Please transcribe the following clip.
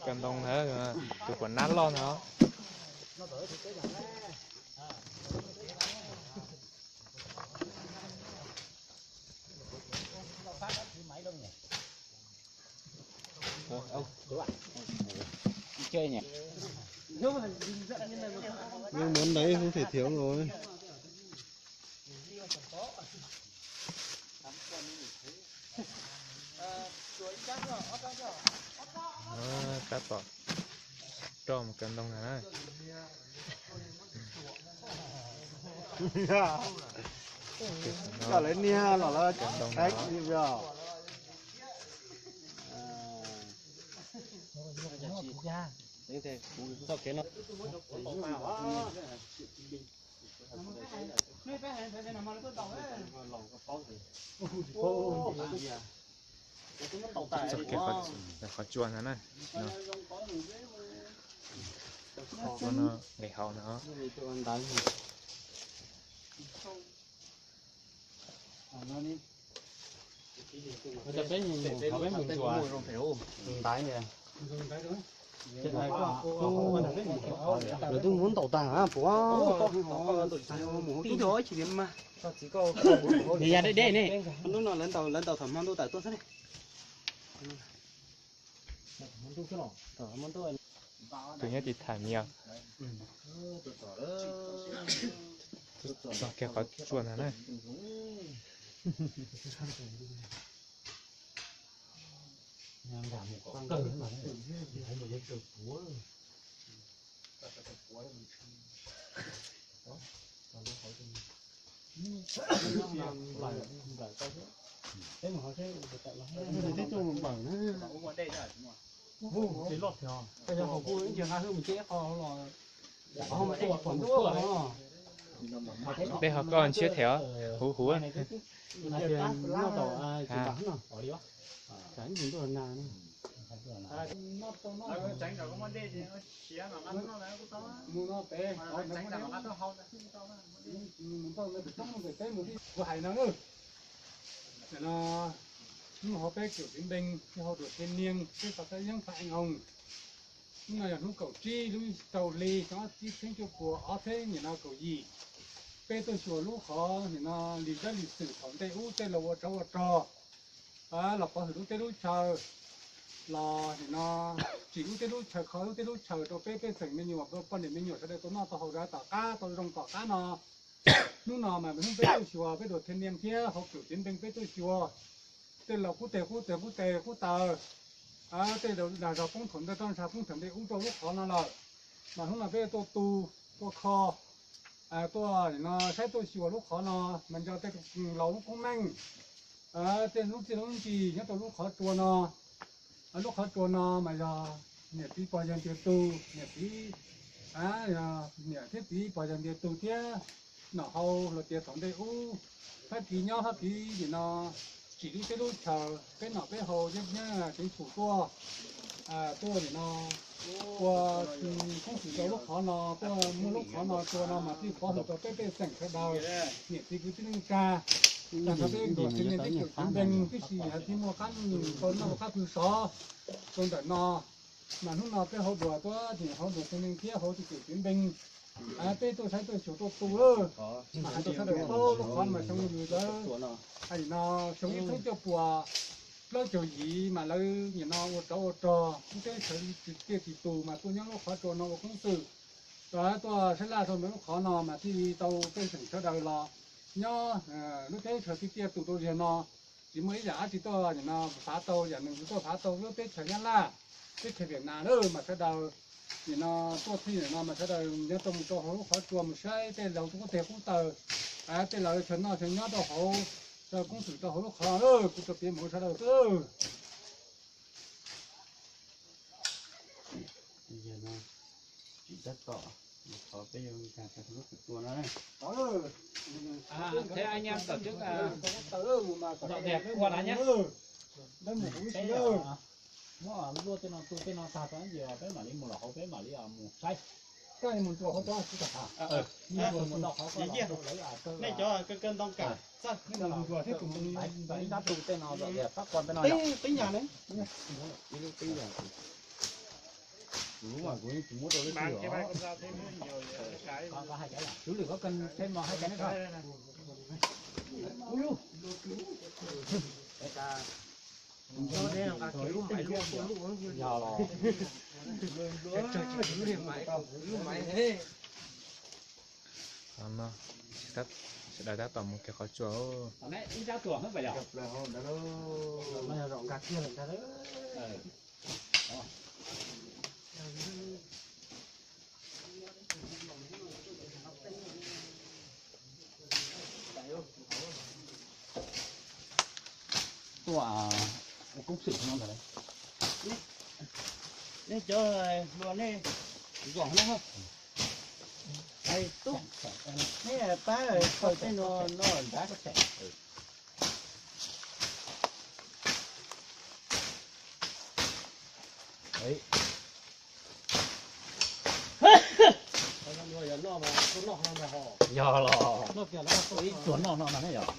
Kaw ntoo na, tus huam nab loj no. Muốn đấy không thể thiếu rồi. Tab tom roj mus kaw ntoo na. Coj lawv niag los lawv kaw ntoo na. Txog kiag qhov tsua no na. Tsua no nqis hauv no. Lawv twb muab ntaus tag puas. Mus hauv tub nrho ib chim mas. Nws ya deb deb ne. Hnub no lawv ntaus, lawv ntaus thaum hmo ntuj tawm tuaj xwb ne. Tus nyob tim tham mias. Txog kiag qhov tsua ntag na. Peb ho koj ntshiab them huv huv. Kuv hais no, hnub no peb cựu chiến binh thiab hauv dua thiab niam, peb xav tau yeeb pha ees oo. Hnub no yog hnub kaum tsib lub rau hli xyoo ob txhiab cuaj puas ob txhiab nim no kaum yim. Peb tuaj xyuas lub qhov nim no li dab li xwm thaum ntej ub tej laus ua tsov ua rog los pov hwm lub teb lub chaw, los nim no tsim lub teb lub chaw, kho lub teb lub chaw rau peb pej xeem me nyuam, poj niam me nyuam sawv daws tau noj tau haus, sawv daws tom qab tau zoo tom qab no. Hnub no mas hnub peb tuaj xyuas, peb dua thiab niam thiab hauv cựu chiến binh peb tuaj xyuas tej laus qub teg qub teg qub teg qub taw, tej dag zog poob thaum ntej, roj ntsha poob thaum ntej ub rau lub qhov no lawm. Mas hnub no peb tuaj tu, tuaj kho, tuaj nim no saib tuaj xyuas lub qhov no, mas nco tej laus lub koob meej, tej lub txiaj lub ntsig nyob rau lub qhov tsua no. Lub qhov tsua no mas yog niam txiv pog yawg ntiag tug, niam txiv, niam thiab txiv pog yawg ntiag tug thiab nom hau los tias thaum ntej ub Fab Kis nyob Fab Kis nim no tsim lub teb lub chaw, peb nom peb hau, ceev xwm tuaj, tuaj nim no ua koob xwm rau lub qhov no, tuaj muab lub qhov no tsua no mas thiaj pov hwm rau peb pej xeem sawv daws, niam txiv kwv tij neej tsa. Tag nrho peb dua thiab niam peb cựu chiến binh tib si thiaj muaj qab tau noj qab pw sov rau ntawm no. Mas hnub no peb hauv dua tuaj, hauv dua thiab niam thiab hauv cựu chiến binh, peb tuaj saib tuaj xyuas tuaj tu lawm. Mas hais rau sawv daws paub lub qhov no mas xyoo yim lawv, no xyoo ib txhiab cuaj puas plaub caug yim mas lawv nim no ua tsov ua rog lub teb chaws, tsis tiaj tsis tus mas tuaj nyob lub qhov tsua no ua koob xwm. Tuaj saib laj rau ntawm lub qhov no mas thiaj li tau pej xeem sawv daws los nyob lub teb chaws tsis tiaj tus rau ziag no. Tsis muaj ib yam dab tsi tuaj nim no phav tau, yam nws tuaj phav tau lub teb chaws Nyab Laj, teb chaws Vietnam lawm mas sawv daws nim no tuaj txij nim no mas sawv daws nyob rau mus rau hauv lub qhov tsua mus saib tej laus qub teg qub taw, tej laus chaw noj chaw nyob rau hauv, rau koob xwm rau hauv lub qhov lawm, kuv tsuas piav mus sawv daws xwb. Tsis tab tom, qhov peb yuav nkag tag lub qhov tsua no. Thế anh em tổ chức dọn dẹp qua đó nhé. Peb muab luaj tej no tu tej no tag tso ces peb mam li mus lawm hauv, peb mam li mus saib. Nej cov kawg kawg ntoo kam txawj. Sawv daws tab tom mus kiag qhov tsua. Tuaj ua koob xwm no ntag. Nej cov hluas nej zom no, hais tub, nej pab khaws tej no no nrad. Yog los ib tsuag noj no no ne yog.